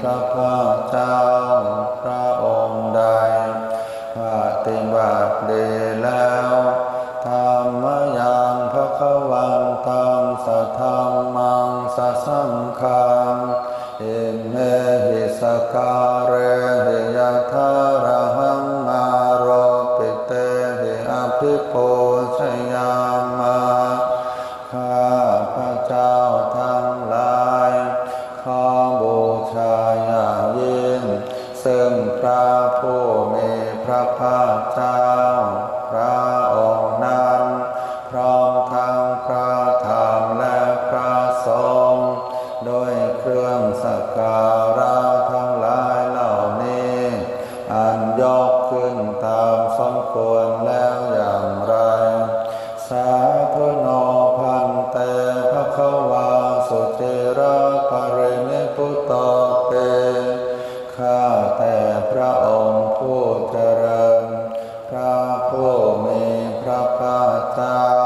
ພະພາກເຈົ້າພະອົງໃດປະຕິບັດດີແລ້ວ, ທຳມະຍັງພະຄະວັນຕັງ ສະທຳມັງ ສະສັງຄັງ, ອິເມຫິ ສະກາເຣຫິ ຍະຖາຣະຫັງ ມາໂຣປິເຕຫິ ອະພິປູຊະຍາມະ. ຂ້າພະເຈົ້າທັງຫຼາຍ ຂໍບູຊາຢ່າງຍິ່ງ ຊຶ່ງພະຜູ້ມີພະພາກເຈົ້າ ພະອົງນັ້ນ ພ້ອມທັງພະທຳ ແລະ ພະສົງ ດ້ວຍເຄື່ອງສັກກາລະທັງຫຼາຍເຫຼົ່ານີ້ ອັນຍົກຂຶ້ນຕາມສົມຄວນແລ້ວຢ່າງໃດ. ສາທຸໂນພັນເຕ ພະຄະວາ ສຸຈິຣະປະລິນິບພຸດໂຕ ເຕ ຂ້າແຕ່ພະອົງຜູ້ຈະເລີນ, ພະຜູ້ມີພະພາກເຈົ້າ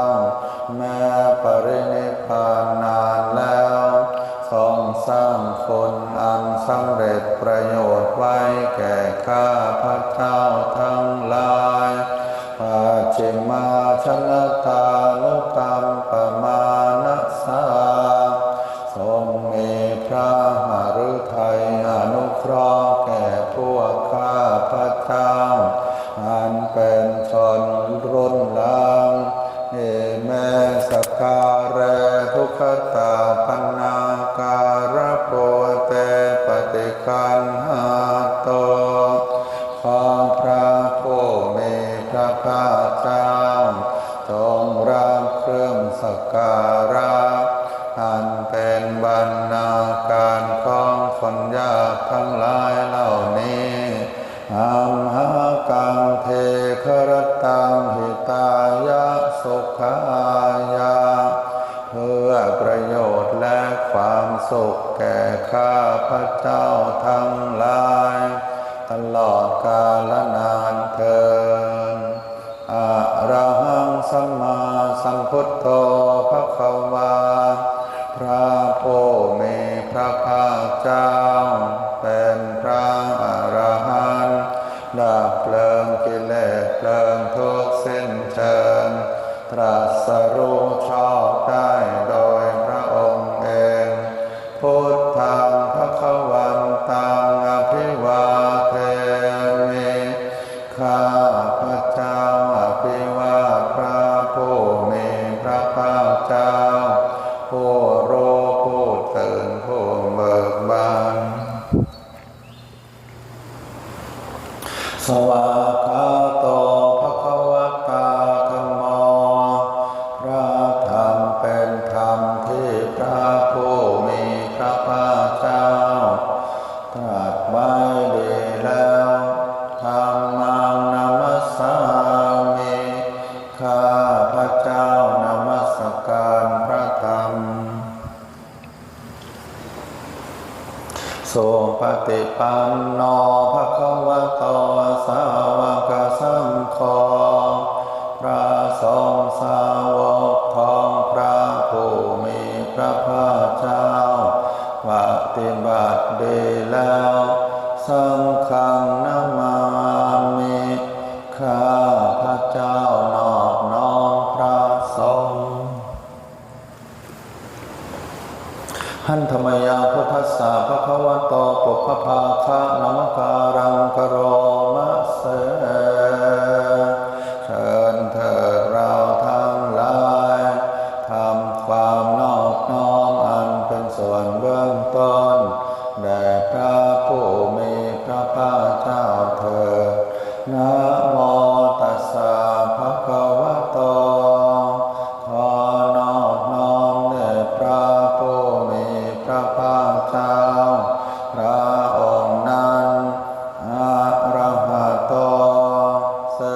ແມ້ປະລິນິບພານນານແລ້ວ ຊົງສ້າງຄຸນອັນສຳເລັດປະໂຫຍດໄວ້ແກ່ຂ້າພະເຈົ້າທັງຫຼາຍ. ປັດຈິມາຊົນນະຕານຸກຳປະມານະສາ ຊົງມີພະຫະຣຶໄທອະນຸເຄາະແກ່ພວກຂ້າພະເຈົ້າ ອັນເປັນຊົນລຸ້ນຫຼັງ. ອິເມ ສະກາເຣ ທຸກຂະຕາປະນາກາລະປູເຕ ປະຕິຄັນຫະໂຕ. ຂໍພະຜູ້ມີພະພາກເຈົ້າ ຈົ່ງຮັບເຄື່ອງສັກກາລະ ອັນເປັນບັນນາການຂອງຄົນຍາກທັງຫຼາຍເຫຼົ່ານີ້. ອັມຫະກັງ ທີຄະຣະຕັງ ຫິຕາຍະ ສຸຂາຍະ ເພື່ອປະໂຫຍດ ແລະ ຄວາມສຸກແກ່ຂ້າພະເຈົ້າທັງຫຼາຍ ຕະຫຼອດກາລະນານເທີນ. ອະລະຫັງ ສຳມາສຳພຸດໂທ ພະຄະວາ ພະຜູ້ມີພະພາກເຈົ້າ ເປັນພະອະລະຫັນ ດັບເລີງກິເລດ ເລີງທຸກສິ້ນເຊີງ ຕຣັດສະຮູ້ຊອບໄດ້ໂດຍພະອົງເອງ. ພຸດທັງພະຄະວັນຕັງ ອະພິວາເທມິ ຂ້າພະເຈົ້າອະພິວາດພະຜູ້ມີພະພາກເຈົ້າ ຜູ້ຮູ້ ຜູ້ຕື່ນ ຜູ້ເບີກບານ. ສະວາກຂາໂຕ ພະຄະວະຕາ ທຳໂມ ພະທຳເປັນທຳທີ່ພະຜູ້ມີພະພາກເຈົ້າ ຕຣັດໄວ້ດີແລ້ວ ທຳມັງນະມັດສາມິ ຂ້າພະເຈົ້ານະມັດສະການພະທຳ. ສຸປະຕິປັນໂນ ພະຄະວະໂຕ ສາວະກະສັງໂຄ ພະສົງສາວົກຂອງພະຜູ້ມີພະພາກເຈົ້າ ປະຕິບັດດີແລ້ວ ສັງຄັງນະມາມິ ຂ້າພະເຈົ້ານອບນ້ອມພະສົງ. ຫັນທະມະຍັງ ພຸດທັດສະ ພະຄະວະໂຕ ປຸບພະພາຄະ ນະມະກາລັງ ກະໂຣມະເສ. ເຊີນເທີດເຮົາທັງຫຼາຍ ທຳຄວາມນອບນ້ອມອັນເປັນສ່ວນເບື້ອງຕົ້ນ ແດ່ພະຜູ້ມີພະພາກເຈົ້າເທີດ. ນະໂມຕັດສະ ພະຄະວະໂຕ ຂໍນອບນ້ອມແດ່ພະຜູ້ມີພະພາກເຈົ້າ ພະອົງນັ້ນ ອະລະຫະໂຕ ເຊິ່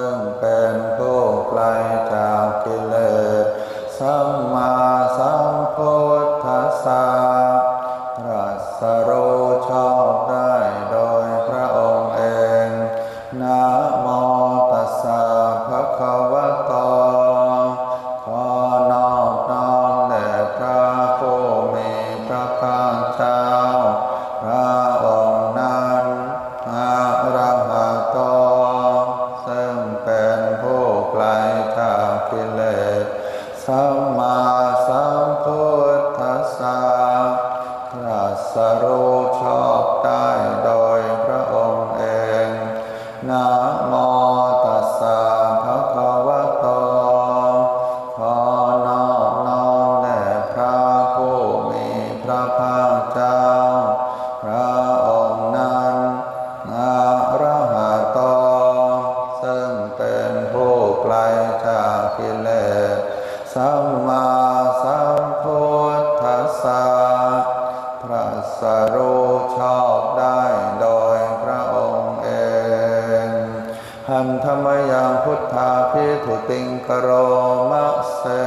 Handa mayaṃ buddhābhigūtiṃ karoma se.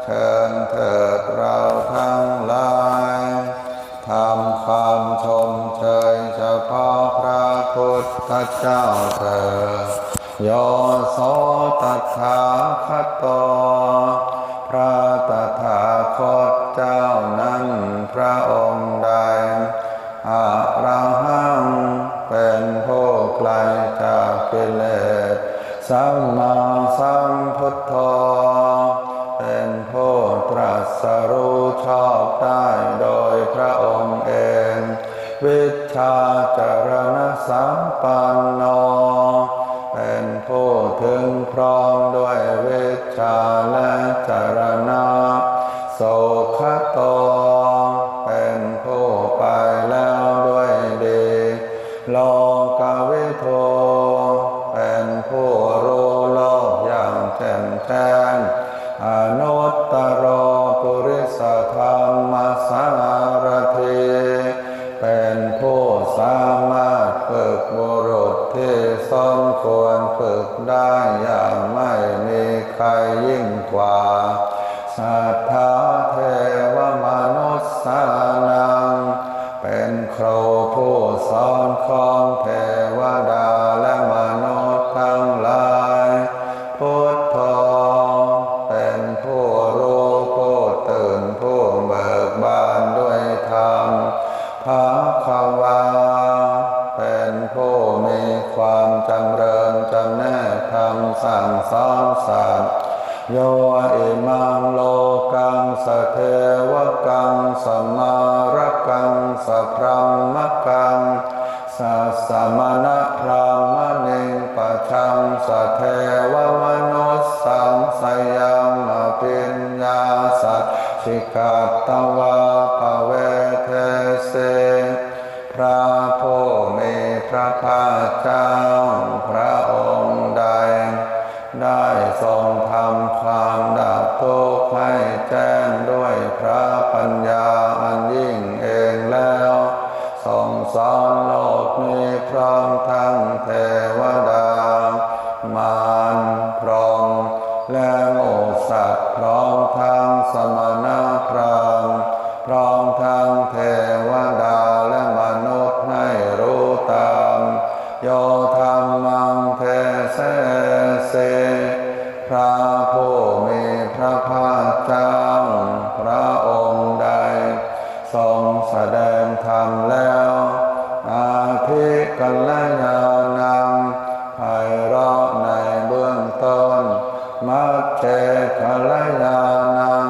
ເຊີນເຖີດເຮົາທັງຫຼາຍ ທຳຄວາມຊົມເຊີຍສະເພາະພະພຸດທະເຈົ້າເທີດ. Yo so tathāgato, ພະຕະຖາຄົດເຈົ້ານັ້ນພະອົງໃດ ອະລະຫັງ ເປັນຜູ້ໄກຈາກກິເລດ, ສຳມາສຳພຸດໂທ ເປັນຜູ້ຕລັດສະຮູ້ຊອບໄດ້ໂດຍພະອົງເອງ, ວິດຊາຈະລະນະສຳປັນໂນ ເປັນຜູ້ເຖິງພ້ອມດ້ວຍວິດຊາ ແລະ ຈະລະນະ, ສຸກຂະໂຕ ເປັນຜູ້ໄປແລ້ວດ້ວຍດີ, ໂລກະວິທູ ເປັນຜູ້ຮູ້ໂລກຢ່າງແຈ່ມແຈ້ງ, ອະນຸດຕະໂລ ປຸລິສະທຳມະສາລະຖີ ເປັນຜູ້ສາມາດຝຶກບຸລຸດທີ່ສົມຄວນຝຶກໄດ້ຢ່າງໄມ່ມີໃຄຍິ່ງກວ່າ, ສັດຖາເທວະມະນຸດສານັງ ເປັນຄູຜູ້ສອນຂອງເທວະດາ ແລະ ມະນຸດທັງຫຼາຍ, ພຸດໂທ ເປັນຜູ້ຮູ້ ຜູ້ຕື່ນ ຜູ້ເບີກບານດ້ວຍທຳ, ພະຄະວາ ເປັນຜູ້ມີຄວາມຈຳເລີນຈຳແນກທຳສັ່ງສອນສັດ, ໂຍ ອິມັງໂລກັງ ສະເທວະກັງ ສະມາຣະກັງ ສະພຣຳມະກັງ ສະສະມະນະພຣາມະນິງ ປະຊັງ ສະເທວະມະນຸດສັງ ສະຍັງ ອະພິນຍາສັດ ຊິກັດຕະວາ ປະເວເທເສ. ພະຜູ້ມີພະພາກເຈົ້າພະອົງໃດ ໄດ້ຊົງທຳຄວາມດັບທຸກໃຫ້ແຈ້ງດ້ວຍພະປັນຍາອັນຍິ່ງເອງແລ້ວ, ຊົງສອນໂລກນີ້ພ້ອມທັງເທວະດາ, ມານ, ພົມ ແລະ ໝູ່ສັດ, ພ້ອມທັງສະມະນະພຣາມ, ພ້ອມທັງເທວະດາ ແລະ ມະນຸດໃຫ້ຮູ້ຕາມ. ໂຍທຳມັງເທເສ ພະຜູ້ມີພະພາກເຈົ້າພະອົງໃດ ຊົງສະແດງທຳແລ້ວ ອະທິກັນລະຍານັງ ໄພເລາະໃນເບື້ອງຕົ້ນ, ມັດເຈກັນລະຍານັງ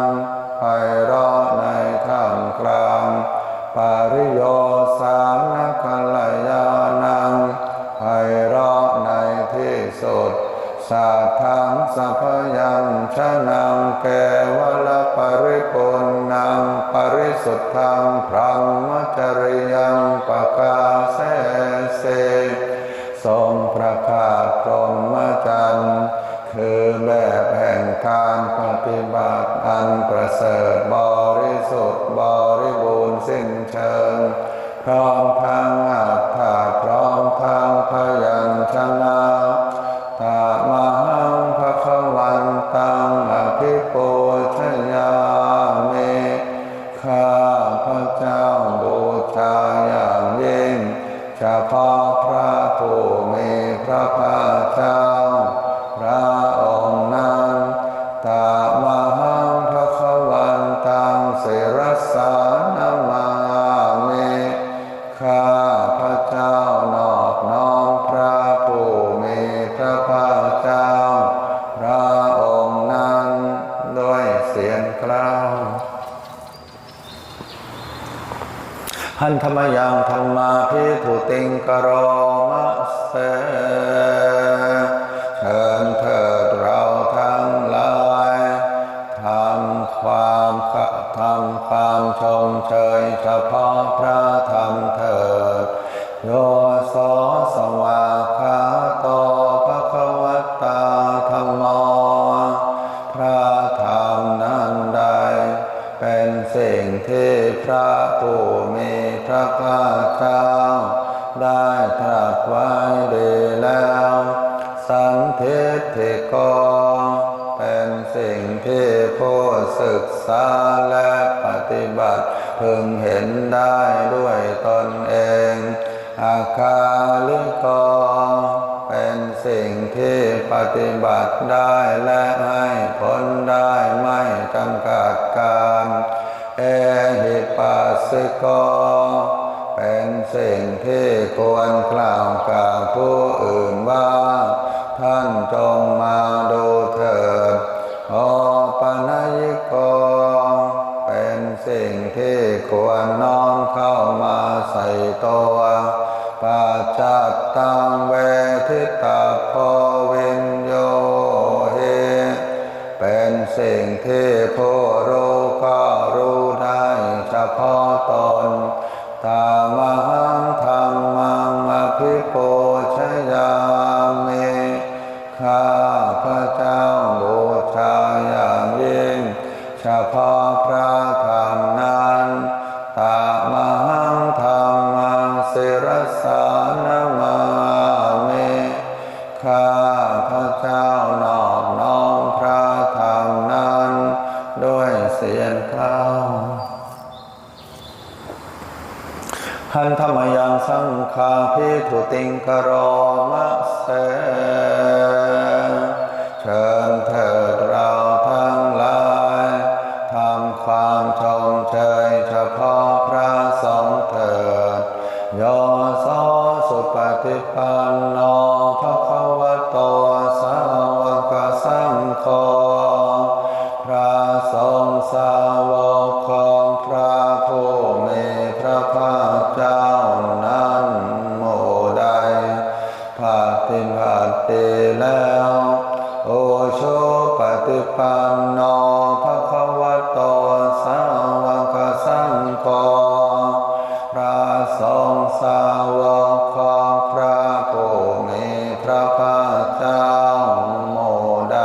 ໄພເລາະໃນທ່າມກລາງ, ປະລິໂຍສານະກັນລະຍານັງ ໄພເລາະໃນທີ່ສຸດ, ສັດທັງສະພະຍັນຊະນັງ ເກວະລະປະລິປຸນນັງ ປະລິສຸດທັງ ພຣຳມະຈະລິຍັງ ປະກາເສ ຊົງປະກາດພົມມະຈັນ ຄືແບບແຫ່ງການປະຕິບັດອັນປະເສີດ ບໍລິສຸດ ບໍລິບູນ ສິ້ນເຊີງ ພ້ອມທັງອັດຖະ ພ້ອມທັງພະຍັນຊະນະ. ຕະມະຫັງພະຄະວັນຕັງ ອະພິປູຊະຍາມິ ຂ້າພະເຈົ້າບູຊາຢ່າງຍິ່ງ ສະເພາະພະຜູ້ມີພະພາກເຈົ້າພະອົງນັ້ນ. ຕະມະຫັງພະຄະວັນຕັງ ສິລະສານະມາມິ ຂ້າພະເຈົ້ານອບນ້ອມພະຜູ້ມີພະພາກເຈົ້າພະອົງນັ້ນດ້ວຍສຽງກລ້າວ. Handa mayaṃ dhammābhigūtiṃ karoma se. ເຊີນເຖີດເຮົາທັງຫຼາຍ ທຳຄວາມ ທຳຄວາມຊົມເຊີຍສະເພາະພະທຳເຖີດ. Yo so svākkhāto bhagavatā dhammo, ພະທຳນັ້ນໃດ ເປັນສິ່ງທີ່ພະຜູ້ມີພະພາກເຈົ້າໄດ້ຕລັດໄວ້ດີແລ ສຶກສາ ແລະ ປະຕິບັດ ເພິ່ງເຫັນໄດ້ດ້ວຍຕົນເອງ. ອາກາລິໂກ ເປັນສິ່ງທີ່ປະຕິບັດໄດ້ ແລະ ໃຫ້ຜົນໄດ້ ໄມ່ຈຳກັດການ. ເອຫິປັດສິໂກ ເປັນສິ່ງທີ່ຄວນກ່າວກັບຜູ້ອື່ນວ່າ ທ່ານຈົ່ງມາດູເຖີດ. ໂອປະນະຍິໂກ ເປັນສິ່ງທີ່ຄວນນ້ອມເຂົ້າມາໃສ່ຕົວ. ປັດຈັດຕັງເວທິຕັບໂພວິນໂຍຫິ ເປັນສິ່ງທີ່ຜູ້ຮູ້ກໍຮູ້ໄດ້ສະເພາະຕົນ. ຕະມະຫັງທຳມັງອະພິປູຊະຍາມິ ຂ້າພະເຈົ້າບູຊາຢ່າງຍິ່ງສະເພາະພະທຳນັ້ນ. ຕະມະຫັງທຳມັງສິລະສານະມາມິ ຂ້າພະເຈົ້ານອບນ້ອມພະທຳນັ້ນດ້ວຍສຽງກ້າວ. Handa mayaṃ saṅghābhītuṃ karoma se. ເຊີນເທີດເຮົາທັງຫຼາຍ ທຳຄວາມຊົມເຊີຍສະເພາະພະສົງເຖີດ. Yo so supaṭipanno bhagavato sāvakasaṅgho ພະສົງສາວົກຂອງພະຜູ້ມີພະພາກເຈົ້ານັ້ນ ໝູ່ໃດປະຕິບັດດີແລ້ວ. Ujupaṭipanno bhagavato sāvakasaṅgho ພະສົງສາວົກຂອງພະຜູ້ມີພະພາກເຈົ້າ ໝູ່ໃດ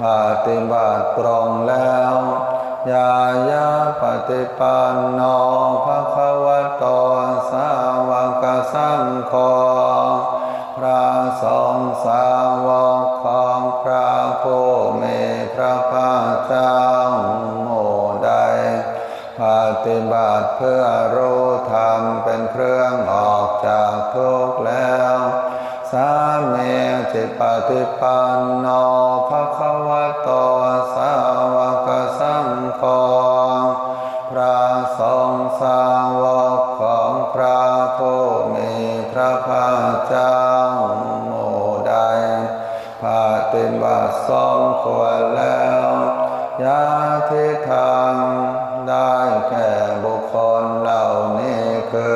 ປະຕິບັດຕຣົງແລ້ວ. Ñāyapaṭipanno bhagavato sāvakasaṅgho ພະສົງສາວົກຂອງພະຜູ້ມີພະພາກເຈົ້າ ໝູ່ໃດ ປະຕິບັດເພື່ອຮູ້ທຳເປັນເຄື່ອງອອກຈາກທຸກແລ້ວ. Sāmīcipaṭipanno bhagavato sāvakasaṅgho ພະສົງສາວົກຂອງພະຜູ້ມີພະພາກເຈົ້າ ໝູ່ໃດ ປະຕິບັດສົມຄວນແລ້ວ. Yadidaṃ ໄດ້ແກ່ບຸກຄົນເຫຼົ່ານີ້ຄື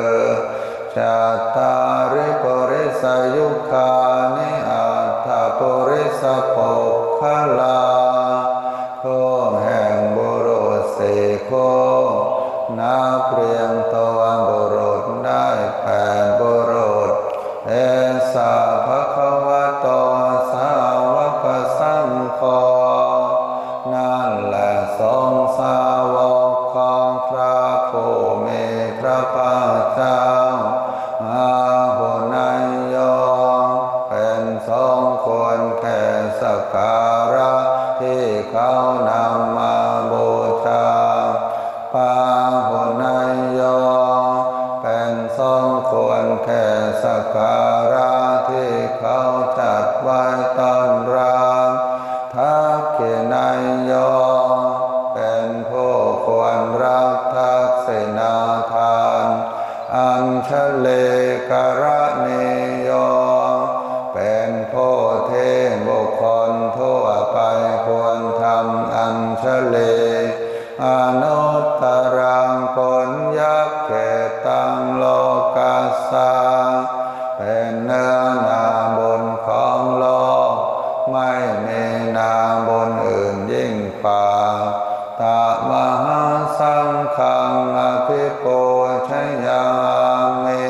cattāri purisayugāni aṭṭha purisapuggalā ຄູ່ແຫ່ງບຸລຸດສີ່ຄູ່ ນັບຮຽງຕົວບຸລຸດໄດ້ແປດບຸລຸດ. Esa bhagavato sāvakasaṅgho ນັ້ນແຫຼະສົງສາວົກຂອງພະຜູ້ມີພະພາກເຈົ້າ. Āhuneyyo ເປັນສົມຄວນແກ່ສັກກາລະທີ່ເຂົານຳມາບູຊາ. Pāhuneyyo ເປັນສົມຄວນແກ່ສັກກາລະທີ່ເຂົາຈັດໄວ້ຕ້ອນຮັບ. Dakkhiṇeyyo ເປັນຜູ້ຄວນຮັບທັກສິນາທານ. Añjalikaraṇīyo ເປັນຜູ້ທີ່ບຸກຄົນທົ່ວໄປຄວນທຳອັນຊະລີ. Anuttaraṃ puññakkhettaṃ lokassa ເປັນເນື້ອນາບຸນຂອງໂລກ ໄມ່ມີນາບຸນອື່ນຍິ່ງກວ່າ. Tamahaṃ saṅghaṃ abhipūjayāmi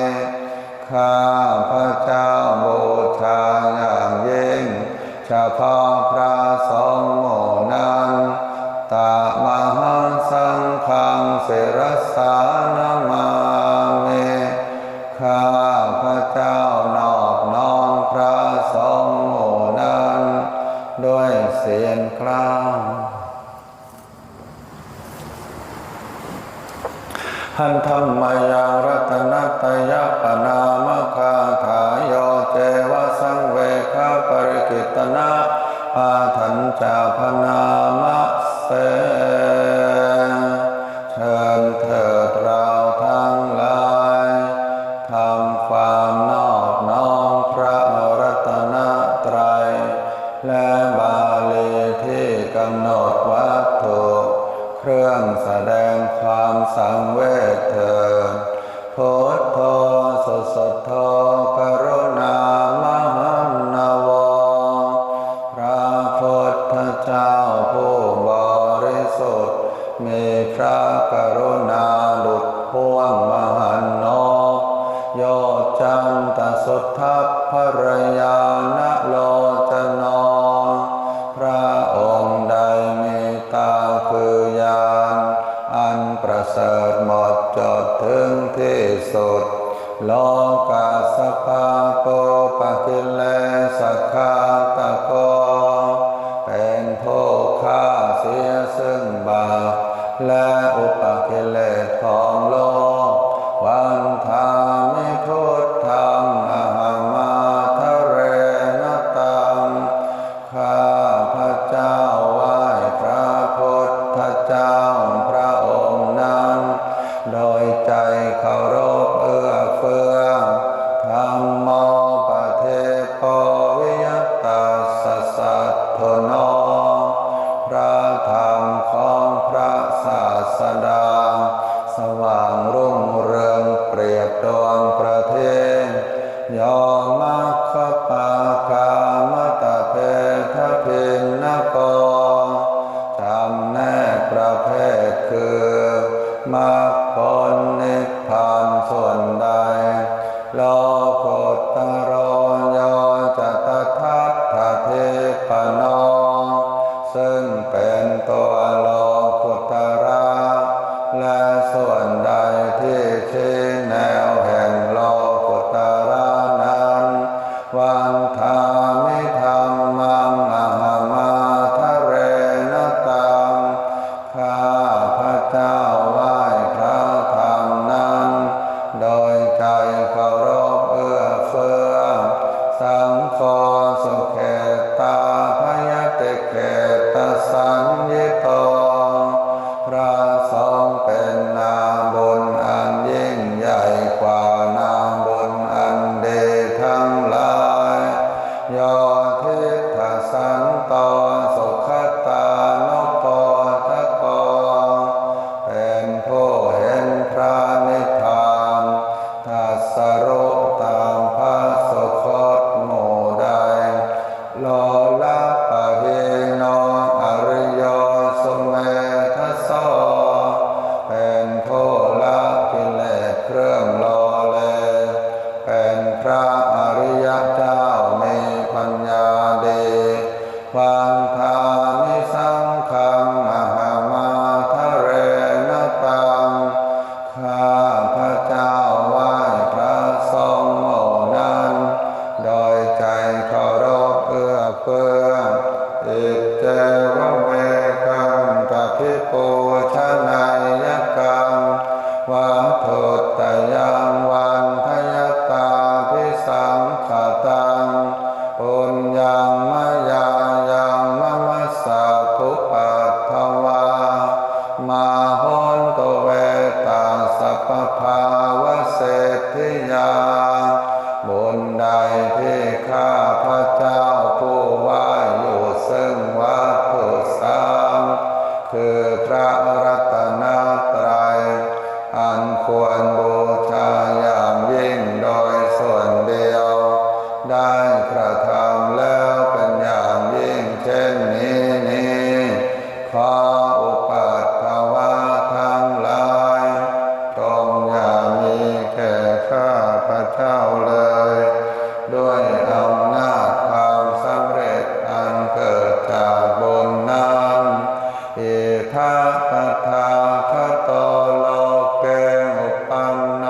ຂ້າພະເຈົ້າບູຊາຢ່າງຍິ່ງສະເພາະພະສົງໝູ່ນັ້ນ. Tamahaṃ saṅghaṃ sirasā namāmi ຂ້າພະເຈົ້ານອບນ້ອມພະສົງໝູ່ນັ້ນດ້ວຍສຽງກ້າວ. ທັນທຳມະຍັງ ລັດຕະນັດຕະຍະປະນາມະຄາຖາ ໂຍ ເຈວະ ສັງເວຄະປະລິກິດຕະນາ ອາທັນຈາພະນາມະເສ ເຊີນເທີດເຮົາທັງຫຼາຍ ທຳຄວາມນອບນ້ອມພະລັດຕະນະໄຕ ແລະ ບາລີທີ່ກຳນົດວັດຖຸ ເຄື່ອງສະແດງຄວາມສັງເວດເທີດ ພຸດໂທ ສຸສຸດໂທ ກະລຸນາມະຫັນນະໂວ ພະພຸດທະເຈົ້າຜູ້ບໍລິສຸດ ມີພະກະລຸນາດຸດຮ່ວງມະຫັນນົບ ໂຍດຈັນຕະສຸດທັບພະຣະຍານະໂລຈະໂນ ພະອົງໃດມີຕາຄືຍານ ອັນປະເສີດໝົດຈົດເຖິງທີ່ສຸດ ໂລກັດສະປາໂປປະກິເລສະຄາຕະໂກ ເປັນຜູ້ຂ້າເສຍເຊິ່ງບາບ ແລະ ອຸປະກິເລສຂອງໂລກ ວັນທາມິພຸດທັງ ອະຫັງ ມາທະເຣນະຕັງ ຂ້າພະເຈົ້າໄຫວ້ພະພຸດທະເຈົ້າພະອົງນັ້ນ ໂດຍໃຈເຄົາລົບເອື້ອເຟື້ອ ທຳໂມ ປະເທໂປ ວິຍະຕັດສະ ສັດຖຸໂນ ພະທຳຂອງພະສາສະດາ ສະຫວ່າງຮຸ່ງເຮືອງປຽບດວງປະທີບ ໂຍ ມັກຄະປາຄາມະຕະເພທະພິນນະໂກ ຈຳແນກປະເພດຄື ມັກຜົນ ນິບພານສ່ວນໃດ ໂລກຸດຕະໂລ ໂຍ ຈະຕະທັດຖະທິປະໂນ ເຊິ່ງເປັນຕົວໂລກຸດຕະລະ ແລະ ສ່ວນໃດທີ່ຊີ້ແນວແຫ່ງໂລກຸດຕະລະນັ້ນ ວັນທາມິທຳມັງ ອະຫັງ ມາທະເຣນະຕັງ ຂ້າພະເຈົ້າໄຫວ້ພະທຳນັ້ນ ໂດຍໃຈເຄົາລົບເອື້ອເຟື້ອ ສັງໂຄ ສຸເຂດຕາພະຍະຕິເຂດຕະສັນຢິໂຕ ພະສົງເປັນນາບຸນອັນຍິ່ງໃຫຍ່ກວ່ານາບຸນອັນດີທັງຫຼາຍ ໂຍ ທິດຖະສັນໂຕ ສຸຂະຕານຸໂປທະໂກ ເປັນຜູ້ເຫັນພະນິບພານ ຕັດສະຮູ້ຕາມພະສຸຄົດໝູ່ໃດ ໂລລະປະຫີໂນ ອະລິໂຍ ສຸເມທະໂສ ເປັນຜູ້ລະກິເລດເຄື່ອງລໍເລ ເປັນພະອະລິຍະເຈົ້າມີປັນຍາດີ ວັນທາມິສັງຄັງ ອະຫັງ ມາທະເຣນະຕັງ ຂ້າພະເຈົ້າໄຫວ້ພະສົງໝູ່ນັ້ນ ໂດຍໃຈເຄົາລົບເອື້ອເຟື້ອ ອິດເຈວະເມຄັນຕະພິປູຊະໄນຍະກັງ ວັດຖຸດຕະຍັງວັນທະຍະຕາພິສັງຂະຕັງ ປຸນຍັງມະຍາຍັງ ມະມັດສະປຸປັດຖະວາ ມະໂຫນຕຸເວຕາ ສັບພະພາວະເສດທິຍາ ບຸນໃດທີ່ຂ້າພະເຈົ້າຜູ້ໄຫວ້ຢູ່ເຊິ່ງວັດຖຸສາມ ຄືພະລັດຕະນະໄຕ ອັນຄວນບູຊາຢ່າງຍິ່ງໂດຍສ່ວນດຽວ ໄດ້ກະທຳແລ້ວເປັນຢ່າງຍິ່ງເຊັ່ນນີ້ນີ້ ຂໍອຸປັດຖະວະທັງຫຼາຍ ຈົ່ງຢ່າມີແກ່ຂ້າພະເຈົ້າເລີຍ ດ້ວຍອຳນາດຄວາມສຳເລັດອັນເກີດຈາກບຸນນັ້ນ ອິທະຕະຖາຄະໂຕ ໂລເກ ອຸປັນໂນ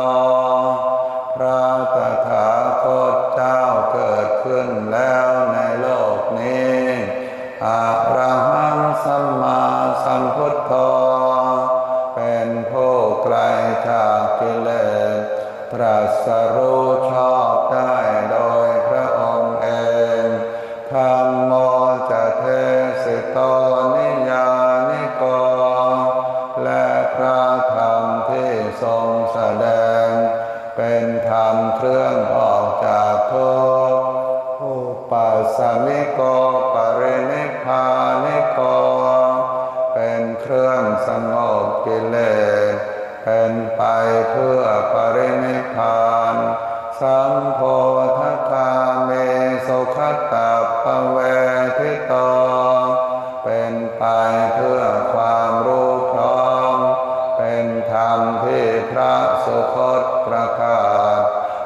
ພະຕະຖາຄົດເຈົ້າເກີດຂຶ້ນແລ້ວໃນໂລກນີ້ ອະລະຫັງ ສຳມາສຳພຸດໂທ ເປັນຜູ້ໄກລຈາກ ตรัสรู้ชอบได้โดยพระองค์เอง ธัมโม จะ เทสิโต นิยานิโก และพระธรรมที่ทรงแสดง เป็นธรรมเครื่องออกจากทุกข์ อุปัสสมิโก ปรินิพพานิโก เป็นเครื่องสงบกิเลส เป็นไปเพื่อปรินิพพาน สัมโพธคามี สุขตัปปเวทิโต เป็นไปเพื่อความรู้พร้อม เป็นธรรมที่พระสุคตประกาศ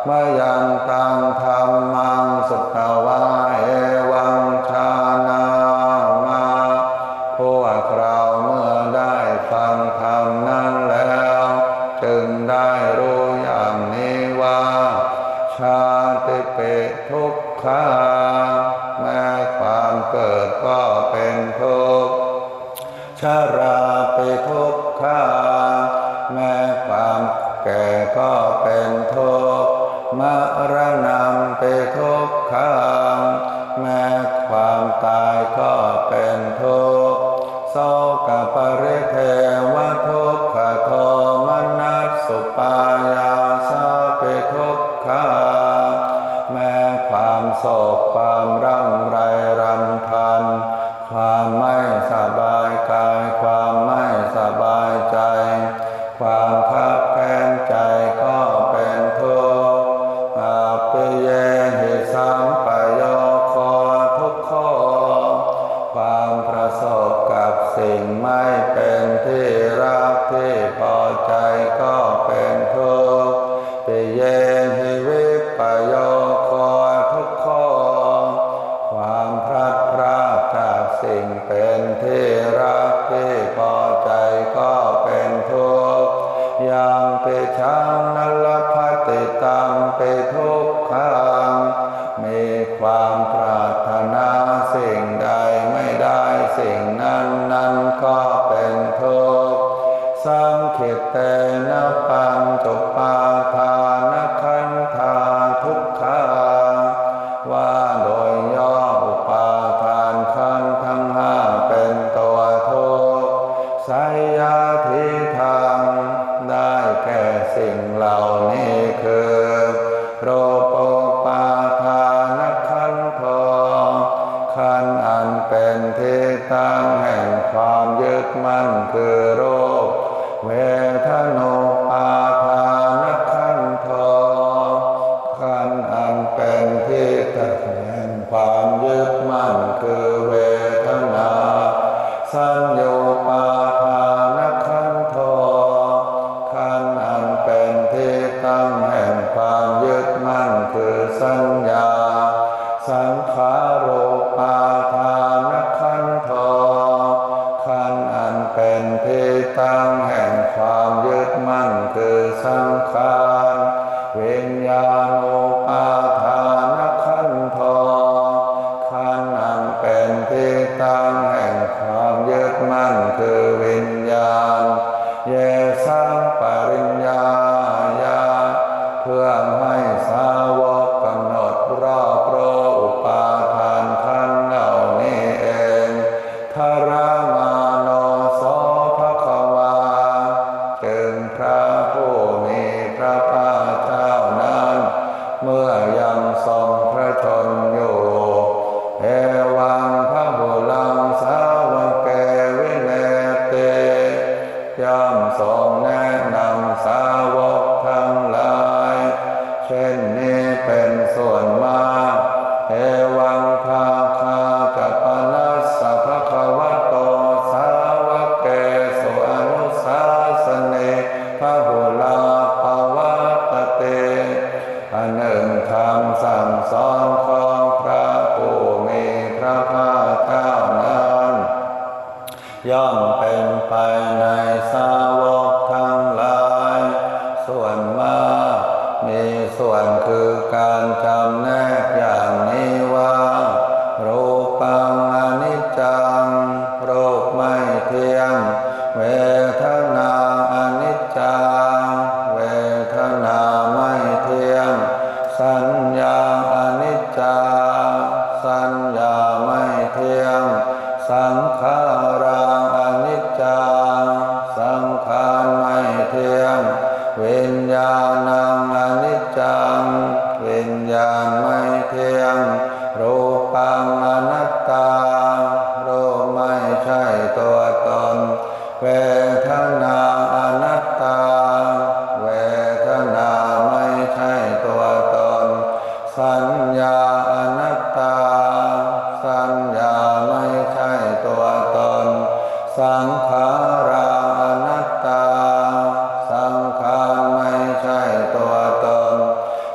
มะยังตังธัมมัง สุตวา เอวัง จานามา พวกเราเมื่อได้ฟังธรรมนั้นแล้ว จึงได้รู้อย่างนี้ว่า ชาติปิทุกขา แม้ความเกิดก็เป็นทุกข์ ชราปิทุกขา แม้ความแก่ก็เป็นทุกข์ มะรณัมปิทุกขัง แม้ความตายก็เป็นทุกข์ โสกปริเทวทุกขโทมนัสสุปายาสาปิทุกขา แม้ความโศกความร่ำไรรำพัน ความไม่สบายกาย ความไม่สบายใจ ความคับแค้นใจก็เป็นทุกข์ อัปปิเยหิสัมปโยโคทุกโข ความประสบกับสิ่งไม่เป็นที่รักที่พอใจก็เป็นทุกข์ ปิเยหิวิปโยโคทุกโข ความพลัดพรากจากสิ่งเป็นที่รักที่พอใจก็เป็นทุกข์ ยังปิชังนลภติตัมปิทุกขัง มีความปรารถนาสิ่งใดไม่ได้สิ่งนั้น นั้นก็เป็นทุกข์ สังขิตเตนะปัญจุปาทานขันธาทุกขา ว่าโดยย่ออุปาทานขันธ์ทั้งห้าเป็นตัวทุกข์ ไสยาทิฏฐัง ได้แก่สิ่งเหล่านี้คือ รูปูปาทานขันโธ ขันธ์อันเป็นที่ตั้งแห่งความยึดมั่นคือรูป เวทนูปาทานขันโธ ขันธ์อันเป็นที่ตั้งแห่งความยึดมั่นคือเวทนา สัญญูปาทานขันโธ ขันธ์อันเป็นที่ตั้งแห่งความยึดมั่นคือสัญญา สังขารูปาทานขันโธ ขันธ์อันเป็นที่ตั้งแห่งความยึดมั่นคือสังขาร วิญญาณูปาทานขันโธ ขันธ์อันเป็นที่ตั้งแห่งความยึดมั่นคือวิญญาณ เยสังปริญญายะ เพื่อให้สาวกกำหนดรอบรู้อุปาทานขันธ์เหล่านี้เอง ทรมาโนโสภควา จึงพระผู้มีพระภาคเจ้านั้น เมื่อยังทรงพระชนม์อยู่ เอวังพหุลังสาวเกวิเนติ ย่อมทรงแนะนำสาวกทั้งหลาย เช่นนี้เป็นส่วนมาก เอวังภาคาจะปนัสสะภะคะวะโต สาวะเกสุอนุสาสเน พหุลาปวัตตติ อันหนึ่งคำสั่งสอนของพระผู้มีพระภาคเจ้านั้น ย่อมเป็นไปในสาวกทั้งหลาย ส่วนมาก มีส่วนคือการจำแนกอย่างนี้ว่า รูปังอนิจจัง รูปไม่เที่ยง เวทนาอนิจจา เวทนาไม่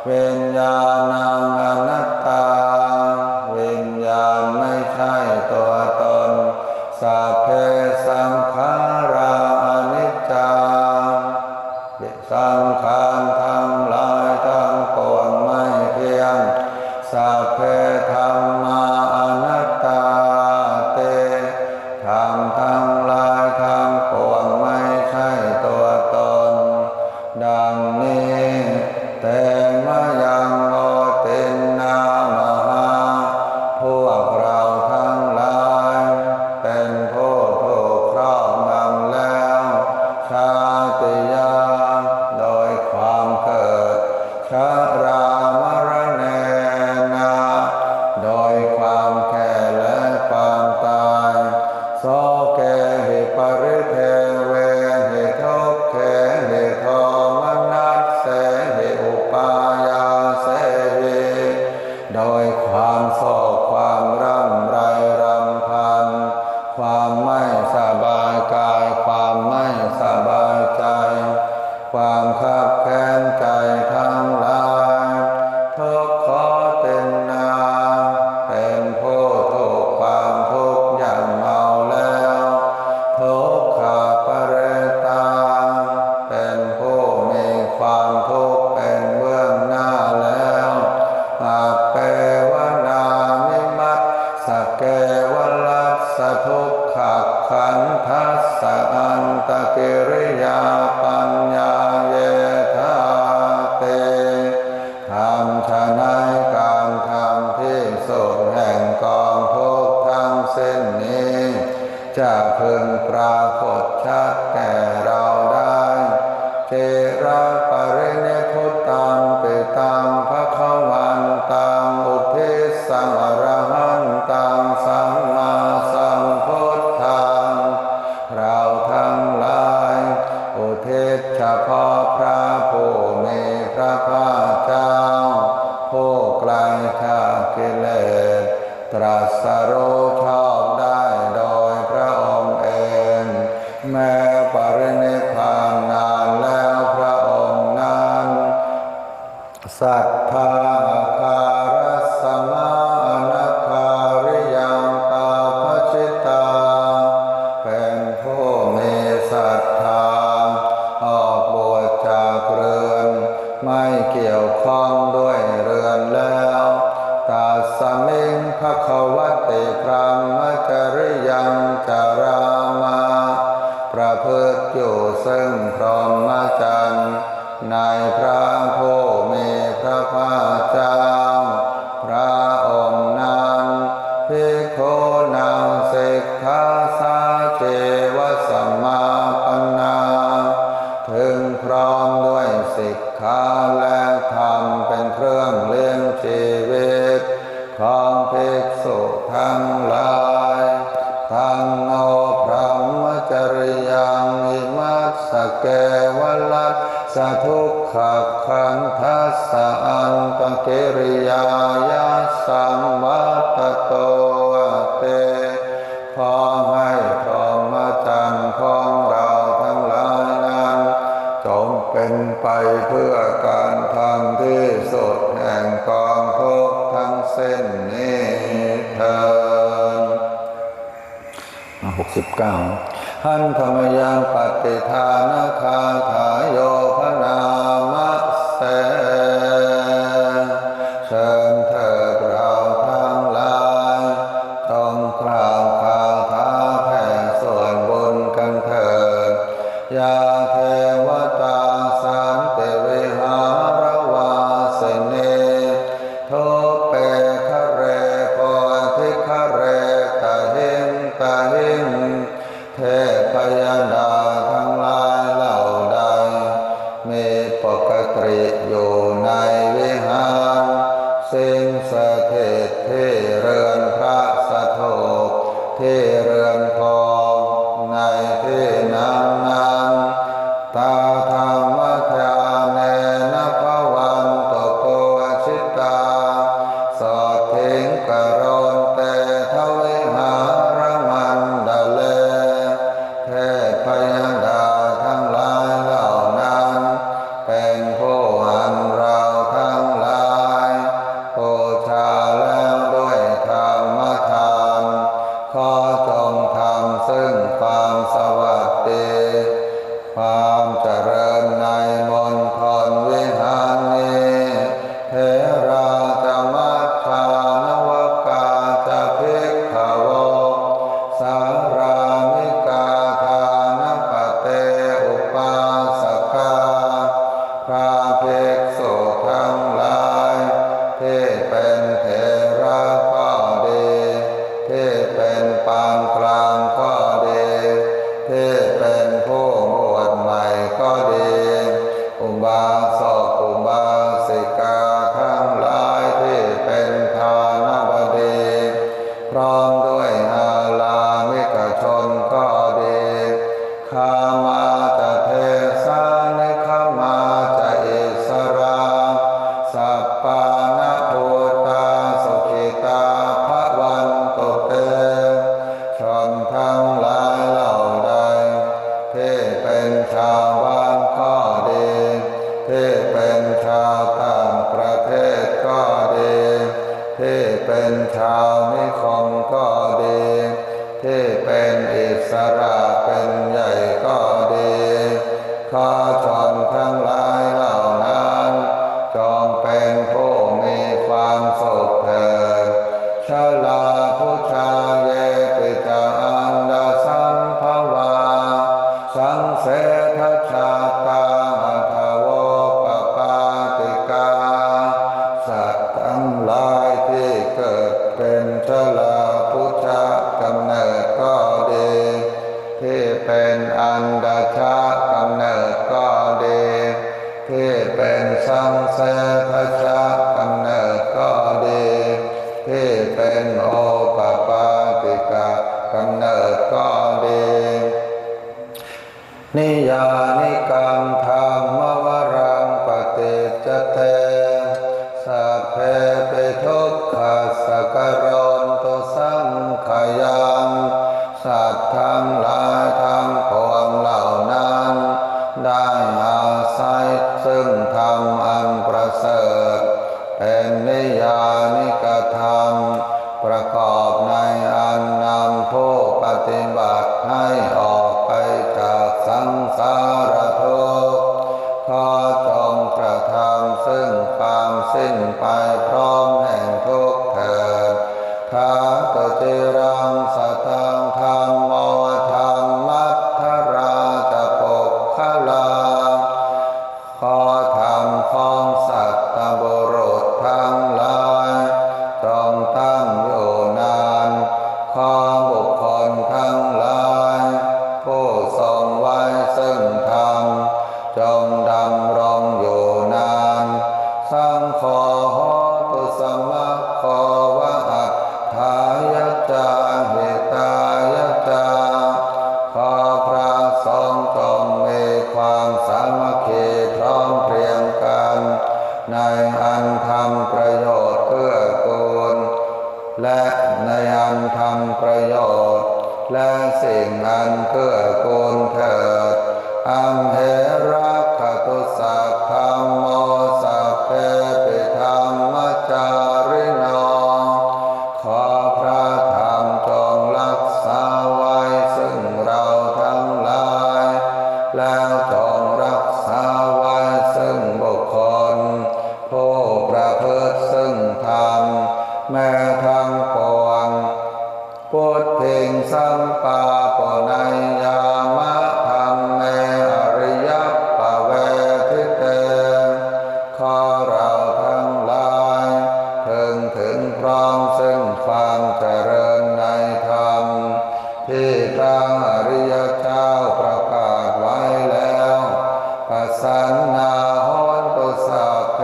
ວິນຍານັງອະນັດຕາ ວິນຍານໄມ່ໃຊ່ຕົວຕົນ ສັບເພສັງຂາຣາອະນິດຈາ ສັງຂານທັງຫຼາຍທັງປວງໄມ່ທ່ຽງ ສັບເພທັມມາອະນັດຕາ ເຕ ທຳທັງຫຼາຍທັງປວງໄມ່ໃຊ່ຕົວຕົນ ດັ່ງນີ້ ເຕ ມະຍັງ ໂອ ຕິນນາ ມະຫາ ພວກເຮົາທັງຫຼາຍ ເປັນຜູ້ຖືກຄອບງຳແລ້ວ ຊາຕິຍາ ໂດຍຄວາມເກີດ ຊະລາ ມະຣະເນນະ ໂດຍຄວາມແກ່ແລະຄວາມຕາຍ ໂສເກຫິ ປະລິເທເວຫິ ທຸກເຂຫິ ໂທມະນັດເສຫິ ອຸປາຍາເສຫິ ໂດຍຄວາມໂສກ ຄວາມຮ່ຳໄຮຣຳພັນ ຄວາມໄມ່ສະບາຍກາຍ ຄວາມໄມ່ສະບາຍໃຈ ຄວາມຄັບແຄ້ນໃຈທັງຫຼາຍ ທຸກໂຄຕິນນາ ເປັນຜູ້ຖືກຄວາມທຸກຢ່ຳເອົາແລ້ວ ທຸກຂະປະເຣຕາ ເປັນຜູ້ມີຄວາມທຸກເປັນເບື້ອງໜ້າແລ້ວ ອັບເປວະນາມິມັດສະເກວະລັດສະທຸກຂະຂັນທັດສະອັນຕະກິລິຍາປັນຍາເຢທາຕິ ທຳຊະໄນການທຳທີ່ສຸດແຫ່ງກອງທຸກທັງສິ້ນນີ້ ຈະເພິ່ງປາກົດຊັດແກ່ເຮົາໄດ້ ຈິລະປະລິນິບພຸດຕັງ ປິຕັງ ພະຄະວັນຕັງ ອຸທິດສັງ ອະຣະຫັນຕັງ ສຳມາສຳພຸດທັງ ເຮົາທັງຫຼາຍ ອຸທິດສະເພາະພະຜູ້ມີພະພາກເຈົ້າ ຜູ້ໄກລຈາກກິເລດ ຕຣັດສະຮູ້ຊອບໄດ້ໂດຍພະອົງເອງ ແມ້ປະລິນິບພານນານແລ້ວພະອົງນັ້ນ ສັດທາຫະຄາຣັດສະມາ ອະນາຄາລິຍັງ ປັບພະຈິຕາ ເປັນຜູ້ມີສັດທາ ອອກບວດຈາກເຮືອນ ໄມ່ກ່ຽວຂ້ອງດ້ວຍເຮືອນແລ້ວ ຕັດສະມິງພະຄະວັດຕິພຣະມະຈະລິຍັງຈະຣາມະ ປະພຶດຢູ່ເຊິ່ງພຣມມະຈັນ ໃນພະຜູ້ມີພະພາກເຈົ້າ ພະອົງນັ້ນ ພິກຂຸນັງສິກຂາສາ ຊີວະສະມາປະນາ ເຖິງພ້ອມດ້ວຍສິກຂາ ແລະ ທຳເປັນເຄື່ອງລ້ຽງຊີວິດ ຂອງພິກສຸທັງຫຼາຍ ຕັງ ໂນ ພຣະມະຈະລິຍັງ ອິມັດສະເກວະລັດສະທຸກຂະຂັນທັດສະອັນຕະກິລິຍາຍັດສັງວັດຕະໂຕ ອະເຕ ຂໍໃຫ້ພຣມມະຈັນຂອງເຮົາທັງຫຼາຍນັ້ນ ຈົ່ງເປັນໄປເພື່ອການທັນທີ່ສຸດແຫ່ງກອງທຸກທັງສິ້ນນີ້ເທີນ. ຫົກສິບເກົ້າ ຫັນທະມະຍັງປະຕິທານະຄາຖາ ໂຍພະນາມະເສ ເຊີນເທີດເຮົາທັງຫຼາຍ ຈົ່ງກ່າວຄາຖາແຜ່ສ່ວນບຸນກັນເທີດ ຢາເທວະຕາສັນຕິວິຫາລະວາສິນີ ທຸບເປຄະເຣ ໂພທິຄະເຣ ຕະຫິງຕະຫິງ ເທບພະຍາດາທັງຫຼາຍເຫຼົ່າໃດ ມີປົກກະຕິຢູ່ ปาณะภูตาสุขิตาภะวันตุเต ชนทั้งหลายเหล่าใดที่เป็นชาวบ้านก็ดี ที่เป็นชาวต่างประเทศก็ดี ที่เป็นชาวนิคมก็ดี ที่เป็นอิสระเป็นใหญ่ก็ดี ขอชนทั้งหลายเหล่านั้น จงเป็นผู้มีความสุขเถิด ชลาพุชาเยปิจาอันดาสัมภวา สังเสทชาตาอัทโวปปาติกา สัตว์ทั้งหลายที่เกิดเป็นชลาพุชะกำเนิดก็ดี ที่เป็นอันดาชะกำเนิดก็ดี ที่เป็นสังเสทชะกำเนิดก็ดี ที่เป็นโอปปาติกะกำเนิดก็ดี นิยานิกังธัมมวรังปฏิจจเต สัพเพปิทุกขัสสะกะรันตุสังขยัง สัตว์ทั้งหลายทั้งปวงเหล่านั้น ได้อาศัยซึ่งธรรมอันประเสริฐ เป็นนิยานิกธรรม ประกอบในอันนำผู้ปฏิบัติให้ออกไปจากสังสารทุกข์ ขอจงกระทำซึ่งความสิ้นไปพร้อมแห่งทุกข์เถิด ทาตุจิรังสตังธัมโมธัมมัทธราจะปุคคลา ขอธรรมของสัตบุรุษทั้งหลาย จงตั้งอยู่นาน ขอบุคคลทั้งหลาย ผู้ทรงไว้ซึ่งธรรม จงดำรงอยู่นาน สังโฆโหตุสมัคโควะอัฏฐายะจาหิตายะจา ขอพระสงฆ์จงมีความสามัคคีพร้อมเพรียงกัน ในอันทำประโยชน์เกื้อกูล และในอันทำประโยชน์ และสิ่งอันเกื้อกูลเถิด อัมเหรักขตุสัพพัมโม สัพเพปิธัมมจาริโน ขอพระธรรมจงรักษาไว้ซึ่งเราทั้งหลาย แล้วจงรักษาไว้ซึ่งบุคคล ผู้ประพฤติซึ่งธรรม แม้ทั้งปวง ปุตถิงสัมปาปุเนยยามะธัมเมอริยปเวทิเต ขอเราทั้งหลายเทิงถึงพร้อมซึ่งความเจริญในธรรม ที่พระอริยเจ้าประกาศไว้แล้ว ปสันนาโหนตุสัพเพ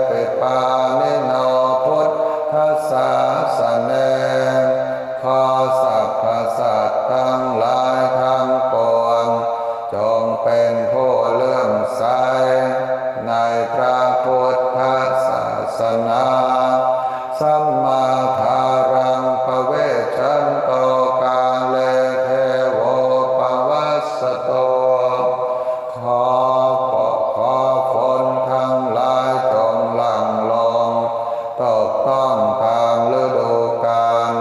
ปิปาณิโนพุทธศาสเน ขอสรรพสัตว์ทั้งหลายทั้งปวง จงเป็นผู้เลื่อมใสในพระพุทธศาสนา สัมมาทารังปเวชชันโตกาเลเทโวปวัสสโต ขอ ขอฝนทั้งหลายจงหลั่งลง ตกต้องตามฤดูกาล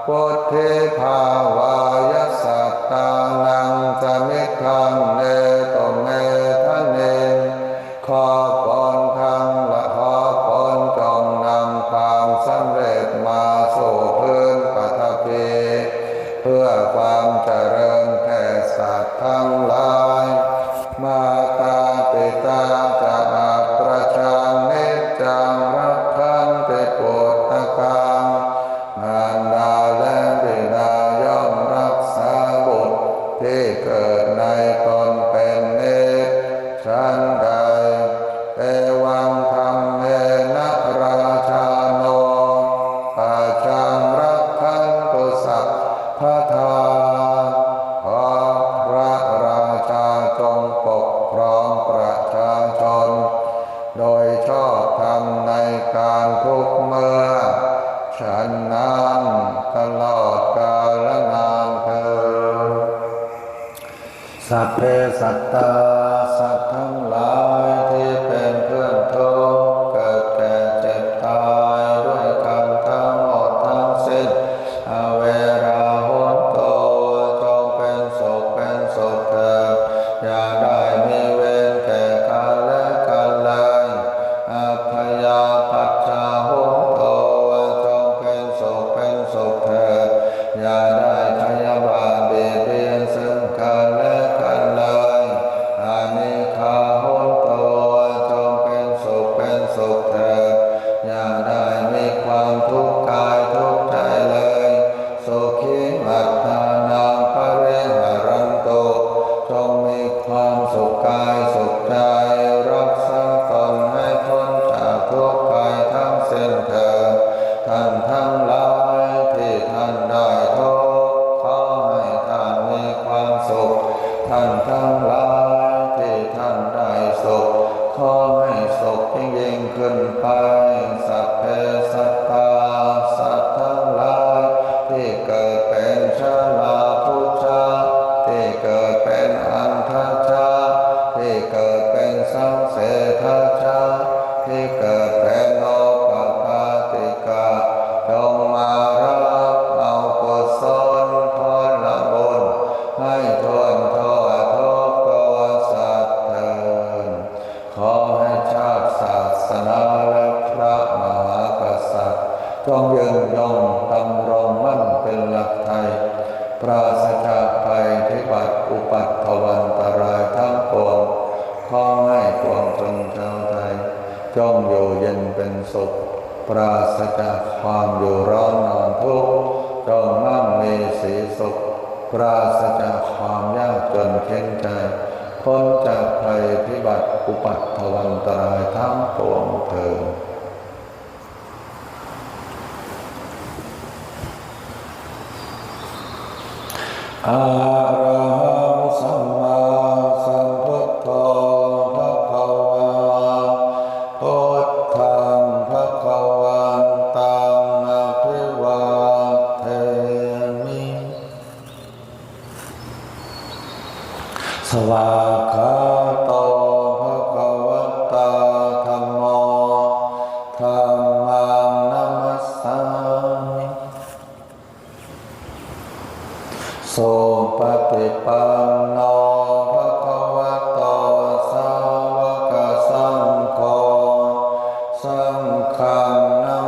วุฒิภาวายสัตตานังสมิทธังเนตุเมทะนิง ขอฝนทั้งหลาย ขอฝนจงน ທຸກເມື່ອ ຊັ້ນນານຕະຫຼອດກາລະນານເທີນ. ສັບເພສັດຕາ ສັດທັງຫຼາຍທີ່ເປັນເພື່ອນທຸກ ເກີດແກ່ເຈັບຕາຍດ້ວຍກັນທັງໝົດທັງສິ້ນ ອະເວລາໂຫນໂຕ ຈົ່ງເປັນສຸກເປັນສຸກເທີນ ຢ່າໄດ້ມີເວນແກ່ກັນແລະກັນເລີຍ ອັບພະຍາປັດຈາໂຫນໂຕ ຈົ່ງເປັນສຸກເປັນສຸກເທີນ ຢ່າໄດ້ພະຍາບາດບຽດບຽນເຊິ່ງກັນແລະກັນເລີຍ ອະນີກຂາໂຫນໂຕ ຈົ່ງເປັນສຸກເປັນສຸກເທີນ ຢ່າໄດ້ມີຄວາມທຸກກາຍທຸກໃຈເລີຍ ສຸຂີອັດຖານັງປະລິຫະຣັນຕຸ ຈົ່ງມີຄວາມສຸກກາຍສຸກໃຈ ຮັກສາຕົນໃຫ້ພົ້ນຈາກທຸກໄພທັງສິ້ນເທີນ. ທ່ານທັງຫຼາຍທີ່ທ່ານໄດ້ທຸກ ຂໍໃຫ້ທ່ານມີຄວາມສຸກ ທ່ານທັງຫຼາຍທີ່ທ່ານໄດ້ສຸກ ຂໍໃຫ້ສຸກຍິ່ງໆຂຶ້ນໄປ. ສັບເພສັດຕາ ສັດທັງຫຼາຍທີ່ເກີດເປັນຊະລາພຸດທະ ທີ່ເກີດເປັນອັນທະຊະ ທີ່ເກີດເປັນສັງເສທະຊະ ທີ່ເກີດເປັນໂອປະປາຕິກະ ຈົ່ງມາຮັບເອົາກຸສົນຜົນລະບຸນໃຫ້ຖ້ວນທົ່ວທຸກຕົວສັດເທີນ. ຂໍໃຫ້ຊາດ ສາສະໜາ ແລະ ພະມະຫາກະສັດ ຈົ່ງຍືນຍົງດຳລົງໝັ້ນເປັນຫຼັກໄທ ປາສະຈາກໄພພິບັດອຸປັດທະວັນຕະລາຍທັງປວງ. ຂໍໃຫ້ປວງຊົນຊາວໄທ ຈົ່ງຢູ່ເຢັນເປັນສຸກ ປາສະຈາກຄວາມຢູ່ຮ້ອນນອນທຸກ ຈົ່ງໝັ່ງມີສີສຸກ ປາສະຈາກຄວາມຍາກຈົນເຂັນໃຈ ພົ້ນຈາກໄພພິບັດອຸປັດທະວັນຕະລາຍທັງປວງເທີນ. ອະລະຫັງ ສຳມາສຳພຸດໂທ ພະຄະວາ. ພຸດທັງ ພະຄະວັນຕັງ ອະພິວາເທມິ. ສະວາກຂາໂຕ ພະຄະວະຕາ ທຳໂມ ທຳມັງ ນະມັດສາມິ. ສຸປະຕິປັນໂນ ພະຄະວະໂຕ ສາວະກະສັງໂຄ ສັງຄັງ ນະ